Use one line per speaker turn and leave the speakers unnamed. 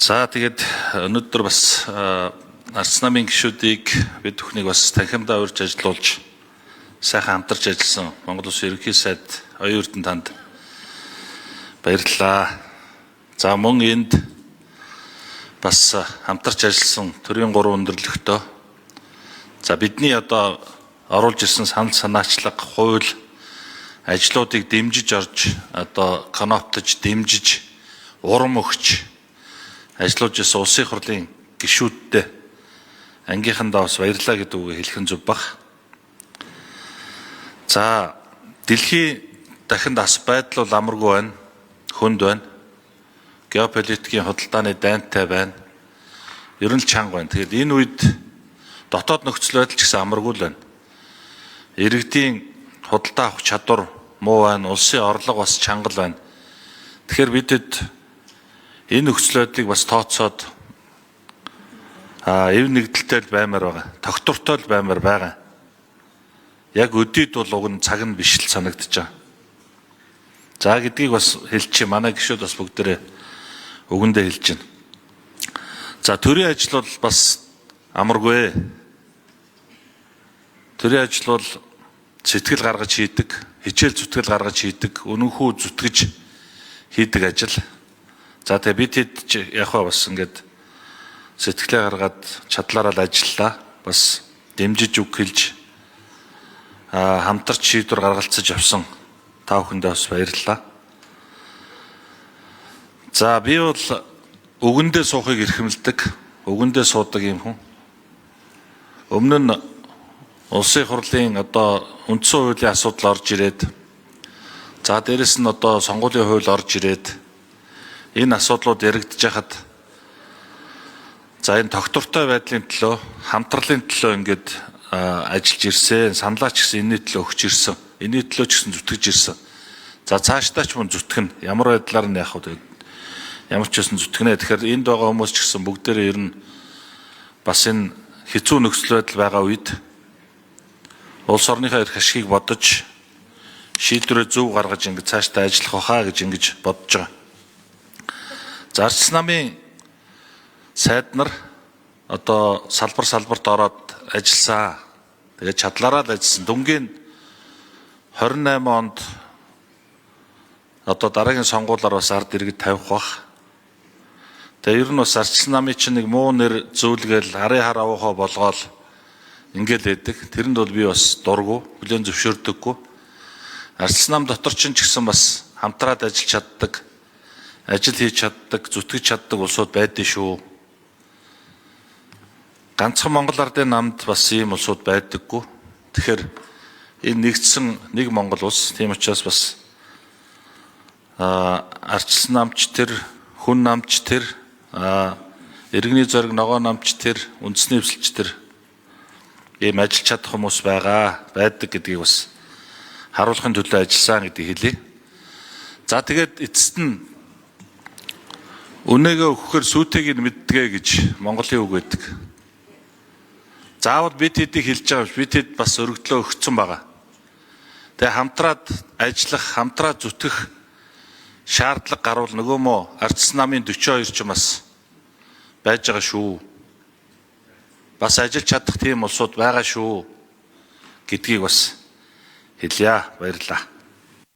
За, тэгээд өнөөдөр бас Арц намын гишүүдийг, бид бүхнийг бас танхимдаа урьж ажиллуулж, сайхан хамтарч ажилласан Монгол Улсын Ерөнхий сайд Оюун Эрдэнэ танд баярлалаа. За, мөн энд бас хамтарч ажилласан төрийн гурван өндөрлөгтөө, за, бидний одоо оруулж ирсэн санал санаачлаг, хууль ажлуудыг дэмжиж орж, одоо кноптож дэмжиж, урам өгч ажиллуулж ирсэн улсын хурлын гишүүдтэй ангийнхандаа бас баярлалаа гэдэг үгийг хэлэх нь зөв бах. За, дэлхийн дахинд ас байдал бол амаргүй байна. Хүнд байна. Геополитикийн худалдааны дайнтай байна. Ер нь л чанга байна. Тэгэхээр энэ үед дотоод нөхцөл байдал ч гэсэн амаргүй л байна. Иргэдийн худалдаа авах чадвар муу байна. Улсын орлого бас чанга л байна. Тэгэхээр бидэд энэ нөхцөл байдлыг бас тооцоод эв нэгдэлтэй л баймаар байгаа. Тогтвортой л баймаар байгаа. Яг өдийд бол уг нь цаг нь биш л санагдаж байгаа. За, гэдгийг бас хэлчих. Манай гишүүд бас бүгдээрээ үгэндээ хэлж байна. За, төрийн ажил бол бас амаргүй. Төрийн ажил бол сэтгэл гаргаж хийдэг, хичээл зүтгэл гаргаж хийдэг, үнэнхүү зүтгэж хийдэг ажил. За, тэгээ бид хэд яг бас ингээд сэтгэлээ гаргаад чадлаараа л ажиллалаа. Бас дэмжиж, үг хэлж, хамтарч шийдвэр гаргалцаж явсан та бүхэндээ бас баярлалаа. За, би бол үгэндээ суухыг эрхэмлэдэг, үгэндээ суудаг юм хүн. Өмнө нь улсын хурлын одоо үндсэн хуулийн асуудал орж ирээд, за, дээрэс нь одоо сонгуулийн хууль орж ирээд, энэ асуудлууд яригдж хахад, за, энэ тогтвортой байдлын төлөө, хамтралын төлөө ингээд ажиллаж ирсэн. Саналаа ч гэсэн энэний төлөө өгч ирсэн. Энэний төлөө ч гэсэн зүтгэж ирсэн. За, цаашдаа ч мөн зүтгэнэ. Ямар байдлаар нь яах вэ? Ямар ч байсан зүтгэнэ. Тэгэхээр энд байгаа хүмүүс ч гэсэн бүгдээрээ ер нь бас энэ хэцүү нөхцөл байдал байгаа үед улс орныхоо эрх ашигыг бодож, шийдвэрээ зөв гаргаж, ингэж цаашдаа ажиллах байхаа гэж ингэж бодож байгаа. За, Арчил намын сайд нар одоо салбар салбарт ороод ажилласан. Тэгээд чадлаараа л ажилласан. Дүнгийн 28 онд одоо дараагийн сонгуулиар бас ард иргэд тавих бах. Тэгээ ер нь бас Арчил намын чинь нэг муу нэр зүүлгээл, арын хар авуухай болгоол ингээл байдаг. Тэрэнд бол би бас дургу, хүлээн зөвшөөрдөггүй. Арчил нам дотор чинь ч гэсэн бас хамтраад ажиллаж чаддаг, ажил хийж чаддаг, зүтгэж чаддаг улсууд байдсан шүү. Ганцхан Монгол Ардын намд бас ийм улсууд байдаггүй. Тэгэхээр энэ нэгдсэн нэг Монгол улс. Тийм учраас бас арчилсан намч тэр, хүн намч тэр, иргэний зориг ногоо намч тэр, үндэсний эвсэлч тэр ийм ажиллаж чадах хүмүүс байгаа, байдаг гэдгийг бас харуулахын төлөө ажилласан гэдгийг хэлье. За, тэгээд эцэст нь үнээгээ өгөхөөр сүйтэйг нь мэддэгэ гэж Монголын үг байдаг. Заавал бид хэдийг хэлж байгаа биш. Бид хэд бас өргөдлөө өгцөн байгаа. Тэгээ хамтраад ажиллах, хамтраад зүтгэх шаардлага гарвал нөгөө мө Арчил намын 42 ч бас байж байгаа шүү. Бас ажиллаж чадах тийм улсууд байгаа шүү гэдгийг бас хэлье. Баярлалаа.